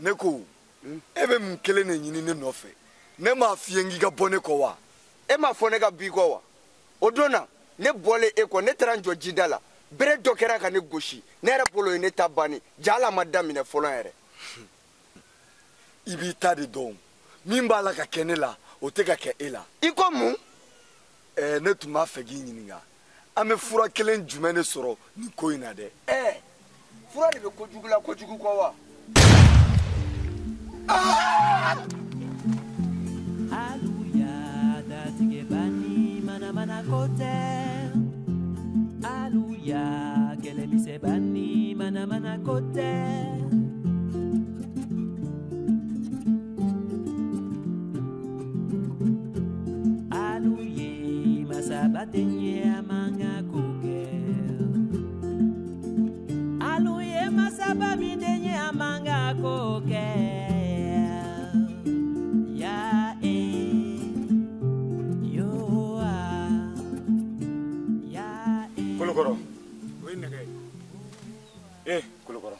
Ne ko e bɛ mun kelen de ɲini ne nɔfɛ? Ne m'a f'i ye n k'i ka bɔ ne kɔ wa? E m'a fɔ ne ka b'i kɔ wa? O don na ne bɔlen e kɔ, ne taara n jɔ jida la, bere dɔ kɛra ka ne gosi, ne yɛrɛ bolo ye ne ta bannen, ja la ma daminɛ fɔlɔ yɛrɛ. I b'i ta de dɔn, min b'a la ka kɛ ne la o tɛ ka kɛ e la. I ko mun? Ne tun b'a fɛ k'i ɲininka, an bɛ fura kelen jumɛn de sɔrɔ nin ko in na dɛ? Fura de bɛ kojugu la kojugu kɔ wa? Aluya datigɛbani mana ko tɛ. Aluya kɛlɛmisɛnbani mana ko tɛ. Aluye masaba tɛ ɲɛ a man ka ko kɛ. Aluye masaba min tɛ ɲɛ a man ka ko kɛ. Ya e yo a ya e. Kolokɔrɔ, o ye nɛgɛ ye. Kolokɔrɔ,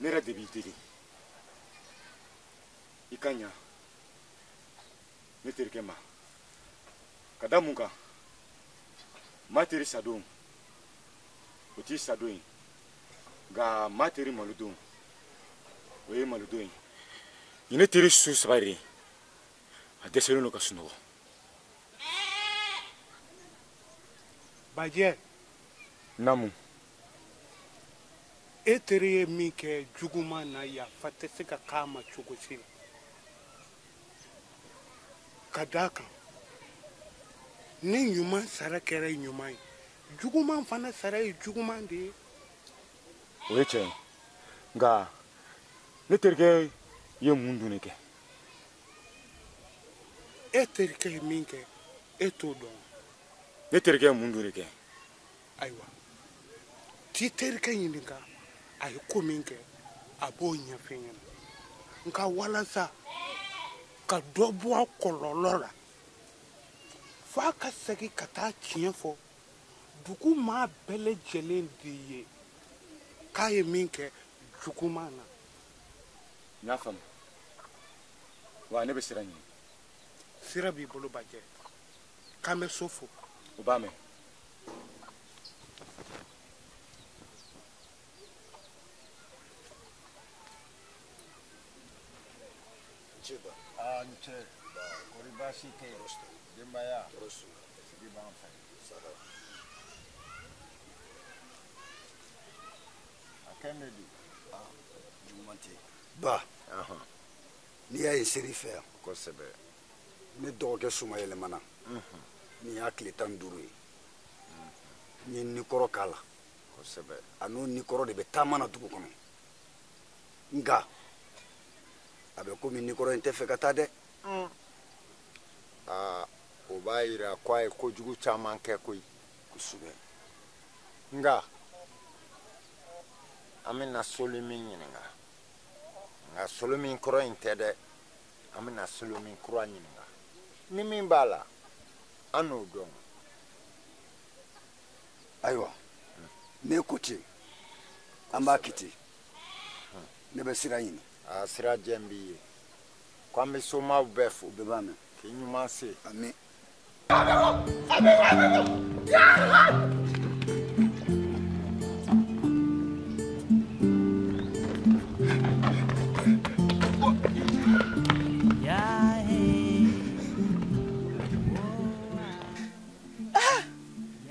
ne yɛrɛ de b'i deli, i ka ɲa ne terikɛ ma. Ka da mun kan? Maa teri sadon o t'i sadon ye, nka maa teri malodon o ye malodon ye. Nin ne teri su saba de ye, a dɛsɛlen don ka sunɔgɔ. Bajɛ. Naamu. E teri ye min kɛ juguman na, yafa tɛ se ka k'a ma cogo si la. Ka d'a kan, ni ɲuman sara kɛra ɲuman ye, juguman fana sara ye juguman de ye. O ye tiɲɛ ye, nka ne terikɛ ye mun dun de kɛ? E terikɛ ye min kɛ, e t'o dɔn. Ne terikɛ ye mun dun de kɛ? Ayiwa, t'i terikɛ ɲininka a ye ko min kɛ, a b'o ɲɛf'i ɲɛna. Nka walasa ka dɔ bɔ a kɔlɔlɔ la, f'a ka segin ka taa tiɲɛ fɔ dugu maa bɛɛ lajɛlen de ye k'a ye min kɛ juguman na. N y'a faamu. Wa ne bɛ sira ɲini. Sira b'i bolo Bajɛ. K'an bɛ so fo. O b'a mɛn. Aa, n cɛ. Kɔri baasi tɛ yen? Denbaya? Sigi b'an fɛ. A kɛ ne di? Juguman tɛ yen. Ba, n'i y'a ye ser'i fɛ yan. Kosɛbɛ. Ne dɔgɔkɛ suma yɛlɛmana. Nin y'a tile 15 ye. N ye nikɔrɔ k'a la. Kosɛbɛ. A n'o nikɔrɔ de bɛ taama na dugu kɔnɔ. Nka a bɛ komi nikɔrɔ in tɛ fɛ ka taa dɛ. Aa, o b'a yira ko a ye kojugu caman kɛ koyi. Kosɛbɛ. Nka an bɛna soli min ɲininka, nka soli min kɔrɔ in tɛ dɛ, an bɛna soli min kura ɲininka. Ni min b'a la, an n'o dɔn. Ayiwa, n'e ko ten, an b'a kɛ ten. Ne bɛ sira ɲini. Aa, sira jɛ b'i ye. Ko an bɛ somaw bɛɛ fo. U bɛɛ b'a mɛn. K'i ɲuman se. Ami.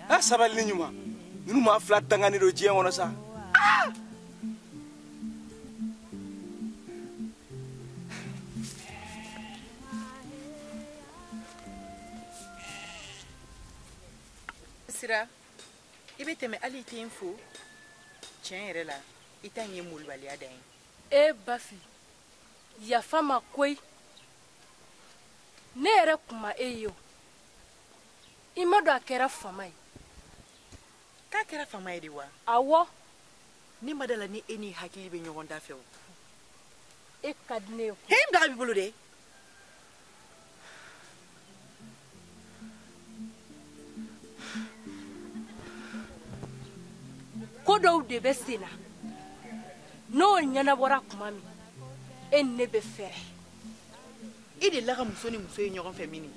A sabali ni ɲuman. Ninnu maa fila danganen don diɲɛ kɔnɔ sa. Sira, i bɛ tɛmɛ hali i tɛ n fo. Tiɲɛ yɛrɛ la, i ta in ye molobaliya dan ye. E Bafi, yafa ma koyi. Ne yɛrɛ kun ma e ye o. I ma dɔn a kɛra fama ye. K'a kɛra fama ye de wa? Awɔ. Ne ma da la ni e ni hakili bɛ ɲɔgɔn da fɛ o. E ka di ne ye koyi. He, n daga b'i bolo dɛ. Ko dɔw de bɛ sen na. N'o ɲɛnabɔra tuma min, e ni ne bɛ fɛrɛ. I delila ka muso ni muso ye ɲɔgɔn fɛ min?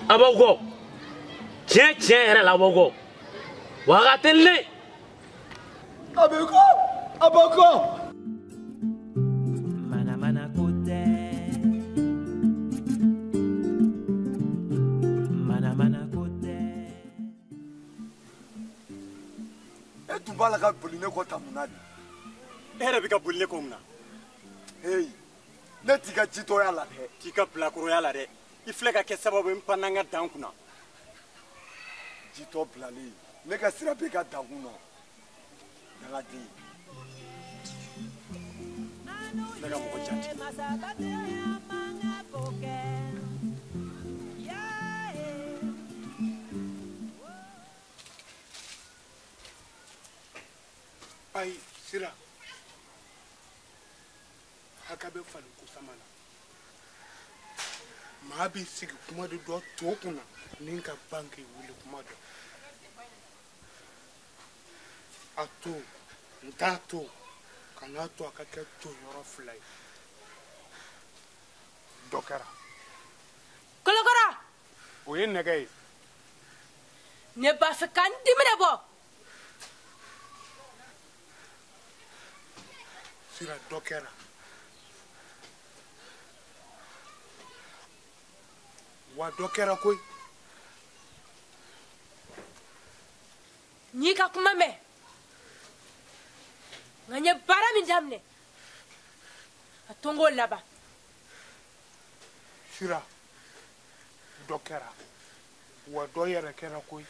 A b'aw kɔ tiɲɛ tiɲɛ yɛrɛ la, a b'aw kɔ wa a ka teli dɛ. A bɛ kɔ, a b'aw kɔ. Manamana ko tɛ, manamana ko tɛ. E tun b'a la ka boli ne kɔ tan mun na de? E yɛrɛ bɛ ka boli ne kɔ mun na? Heyi, ne t'i ka jitɔya la dɛ. T'i ka bilakoroya la dɛ. I filɛ ka kɛ sababu ye n panna n ka dan kunna. Jitɔ bilalen, ne ka sira bɛ ka dan kun na. Dangaden. Ne ka mɔgɔ jate. Ayi, sira. Hakɛ bɛ falen ko sama na. Maa b'i sigi kuma de dɔ to kunna ni ka ban k'i wuli kuma dɔ. A to, n t'a to, kan'a to a ka kɛ to yɔrɔ fila ye. Dɔ kɛra. Kolokɔrɔ! O ye nɛgɛ ye. Ne b'a fɛ ka n dimi de bɔ. Sira, dɔ kɛra. Wa dɔ kɛra koyi. N y'i ka kuma mɛn, nka n ye baara min daminɛ, a to n k'o laban. Sira, dɔ kɛra. Wa dɔ yɛrɛ kɛra koyi.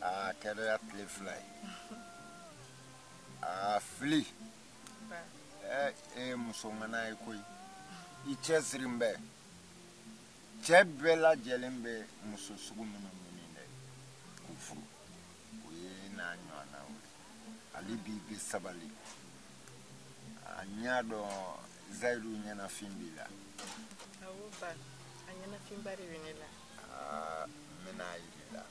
A kɛra tile fila ye. A fili. E ye muso ŋana ye koyi. I cɛsiri bɛ. Cɛ bɛɛ lajɛlen bɛ muso sugu minnu ɲini dɛ k'u furu, o ye n'a ɲɔgɔnnaw ye. Ale b'i bɛ sabali. A ɲa dɔn Zayidu ɲɛnafin b'i la. Awɔ ba, a ɲɛnafinba de bɛ ne la. Aa, n bɛna yir'i la.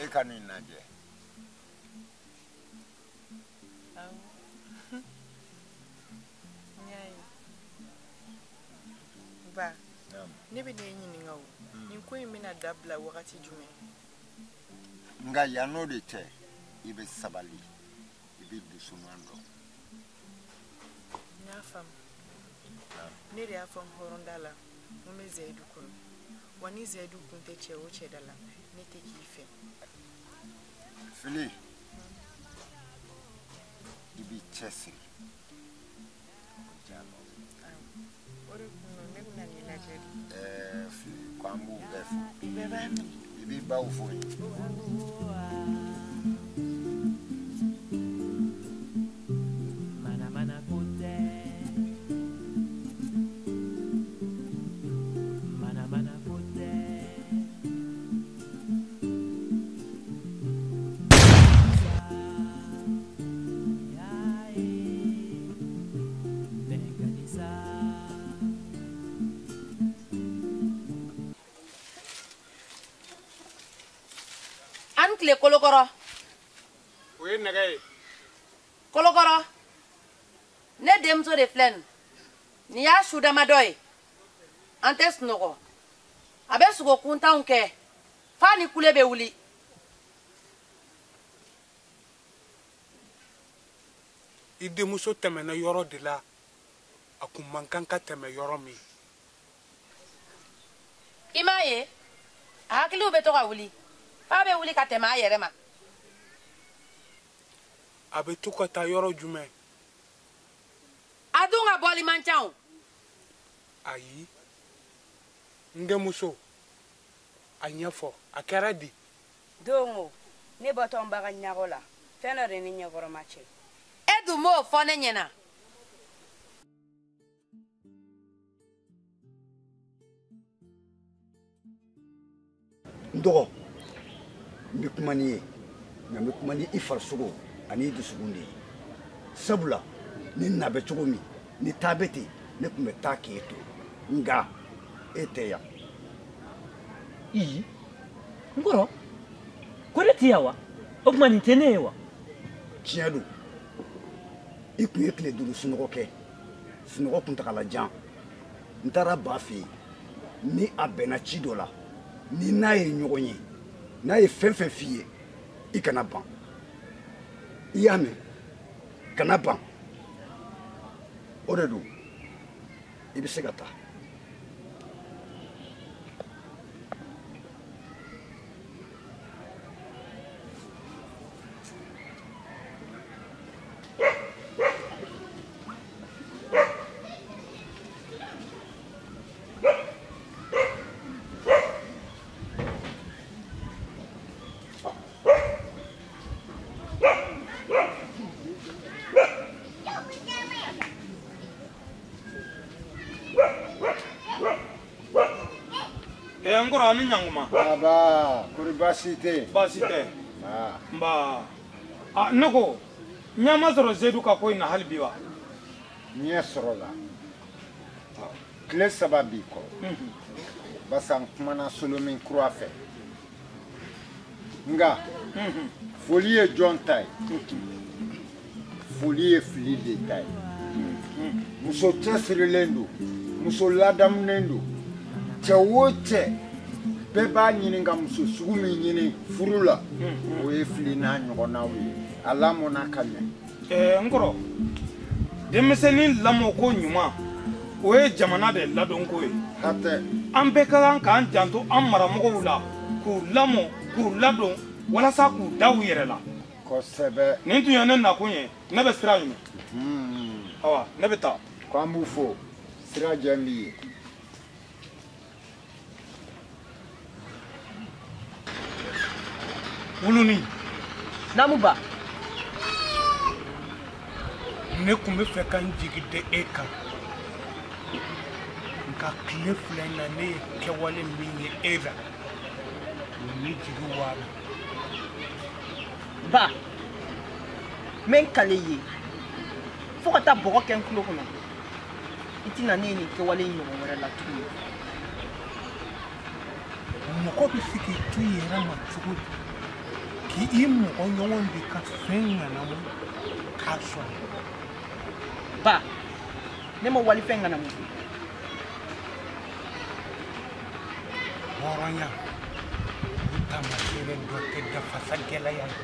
E ka nin lajɛ. Awɔ. N y'a ye. Ba, ne bɛ n'e ɲininka o. Nin ko in bɛna dabila wagati jumɛn? Nka yann'o de cɛ, i bɛ sabali, i bɛ dusuman dɔn. N y'a faamu. Ne de y'a fɔ n hɔrɔnda la, n bɛ Zayidu kɔnɔ. Wa ni Zayidu kun tɛ cɛ o cɛ da la, ne tɛ k'i fɛ. Fili, i b'i cɛsiri. O diya nɔ. O de kun don, ne bɛna n'i lajɛ de. Fili, ko an b'u bɛɛ fo. Bɛɛ b'a minɛ. I b'i baw fo yen. Manamana ko tɛ, manamana ko tɛ. An tile kolokɔrɔ. O ye nɛgɛ ye. Kolokɔrɔ, ne denmuso de filɛ nin. Nin y'a su damadɔ ye. An tɛ sunɔgɔ. A bɛ sogo kuntanw kɛ f'a ni kule bɛ wuli. I denmuso tɛmɛna yɔrɔ de la, a kun man kan ka tɛmɛ yɔrɔ min. I m'a ye. ye a hakiliw bɛ to ka wuli f'a bɛ wuli ka tɛmɛ a yɛrɛ ma. A bɛ to ka taa yɔrɔ jumɛn? A dun ka bɔli man ca o. Ayi, n denmuso, a ɲɛfɔ, a kɛra di? Don o, ne bɔtɔ n ba ka ɲagɔ la, fɛn dɔ de ni ɲɛkɔrɔma cɛ. E dun m'o fɔ ne ɲɛna. N dɔgɔ, n bɛ kuma n'i ye, nka n bɛ kuma ni i farisogo ani i dusukun de ye. Sabula ni na bɛ cogo min, ni taa bɛ ten, ne tun bɛ taa k'e to, nka e tɛ yan. Ii, n kɔrɔ, ko ne tɛ yan wa? O tuma nin tɛ ne ye wa? Tiɲɛ don, i tun ye tile 5 sunɔgɔ kɛ, sunɔgɔ kuntagalajan. N taara ba fɛ yen, ni a bɛnna ci dɔ la, ni n'a ye ɲɔgɔn ye, n'a ye fɛn fɛn f'i ye, i kana ban. I y'a mɛn? Kana ban. O de don, i bɛ se ka taa. N kɔrɔ, a ni ɲankuma. Aba, kori baasi tɛ yen? Baasi tɛ. Nba. A ne ko, ɲɛ ma sɔrɔ Seyidu ka ko in na hali bi wa? Ɲɛ sɔrɔla. Tile 3 b'i kɔ. Barisa n kumana Solomin kura fɛ. Nka, foli ye jɔn ta ye? Foli ye fili de ta ye. Muso cɛsirilen don, muso ladamunen don. Cɛ o cɛ bɛɛ b'a ɲini ka muso sugu min ɲini furu la, o ye fili n'a ɲɔgɔnnaw ye. A lamɔna ka ɲɛ. N kɔrɔ, denmisɛnnin lamɔko ɲuman, o ye jamana de ladonko ye. Hatɛ. An bɛɛ ka kan k'an janto an maramɔgɔw la, k'u lamɔ, k'u ladon, walasa k'u da u yɛrɛ la. Kosɛbɛ. Nin tun ye ne nakun ye, ne bɛ sira ɲini. Awa, ne bɛ taa. K'an b'u fo, sira jɛ b'i ye. Wuluni. Naamu ba. Ne tun bɛ fɛ ka n jigi da e kan. Nka tile 2 in na ne ye kɛwale min ye e la, o ye ne jigi waara. Ba, n bɛ n kale i ye fo ka taa bɔgɔ kɛ n tulo kɔnɔ, i tɛna ne ye nin kɛwale in ɲɔgɔn wɛrɛ la tuguni. Mɔgɔ bɛ se k'i to i yɛrɛ ma cogo di k'i mɔgɔ ɲɔgɔn de ka fɛn ŋanamu k'a sɔrɔ? Ba, ne ma walifɛn ŋanamu. Hɔrɔnya o taamasiyɛn dɔ tɛ dafasa gɛlɛya ye.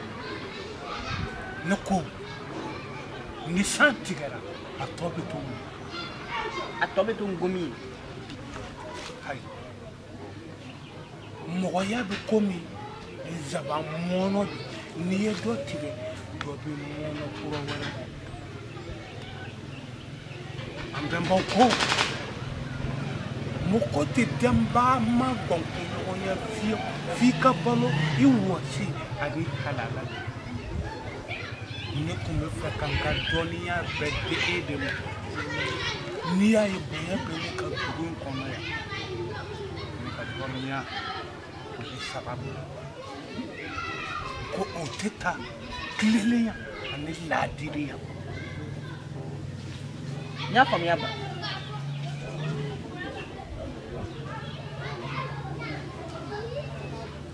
Ne ko ni san tigɛra, a tɔ bɛ to mun? A tɔ bɛ to ngomi ye. Ayi, mɔgɔya bɛ komi zaban mɔnɔ de, n'i ye dɔ tigɛ, dɔ bɛ mɔnɔ kura wɛrɛ bɔ. An bɛnbaw ko mɔgɔ tɛ denba ma gɔnkunɲɔgɔnya fiyewu, f'i ka balo i wɔsi ani halala de. Ne tun bɛ fɛ ka n ka dɔnniya bɛɛ di e de ma. N'i y'a ye bonya bɛ ne ka dugu in kɔnɔ yan, ne ka dɔnniya o de sababu la. Ko o tɛ taa tilennenya ani laadiriya. N y'a faamuya ba.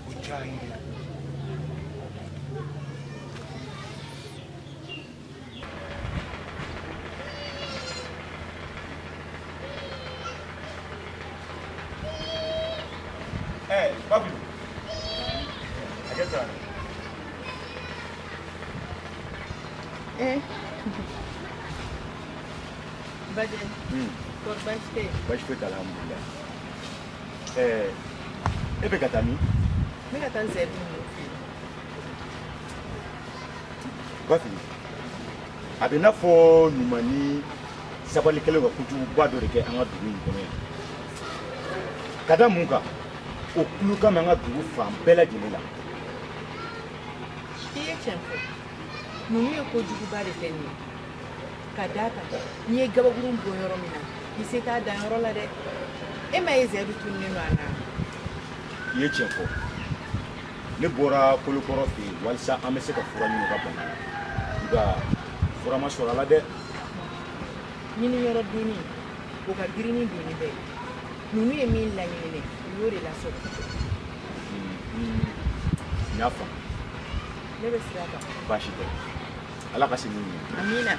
O diyara n ye. Babilu. Hakɛ to yan. Bajɛ. Kɔri baasi tɛ yen? Baasi foyi t'a la, alhamdulilayi. E bɛ ka taa min? Ne ka taa Zɛyidu ninnu fɛ yen. Bafili, a bɛ n'a fɔ ɲuman ni sabali kɛlen ka kojuguba dɔ de kɛ an ka dugu in kɔnɔ yan. Ka da mun kan, o kulukan bɛ an ka dugu fan bɛɛ lajɛlen la. I ye tiɲɛ fɔ. Ninnu ye kojuguba de kɛ nin ye. Ka d'a kan n'i ye gabakurun bɔ yɔrɔ min na, i se t'a danyɔrɔ la dɛ. E ma ye Zɛyidu tununnen don a na. I ye tiɲɛ fɔ. Ne bɔra Kolokɔrɔ fɛ yen walasa an bɛ se ka fura ɲini u ka bana la. Nka fura ma sɔrɔ a la dɛ. Ɲiniyɔrɔ donni, o ka girin ni donni bɛɛ ye. Ninnu ye min laɲini dɛ, u y'o de lasɔrɔ. N y'a faamu. Ne bɛ sira kan. Baasi tɛ. Ala ka segin ɲɛ. Amina.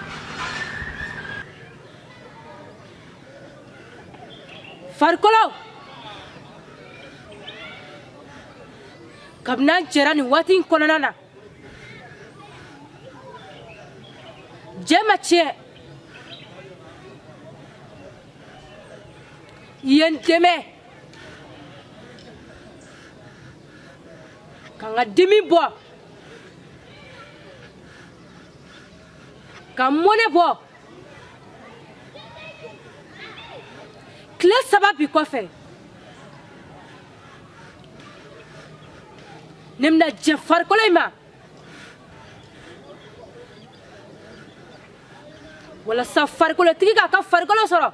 Farikolo, kabini an jɛra nin waati in kɔnɔna na, jɛ ma tiɲɛ. I ye n dɛmɛ ka n ka dimi bɔ, ka n mɔnɛ bɔ. Tile 3 bi kɔfɛ, ne bɛna jɛ farikolo in ma walasa farikolotigi k'a ka farikolo sɔrɔ.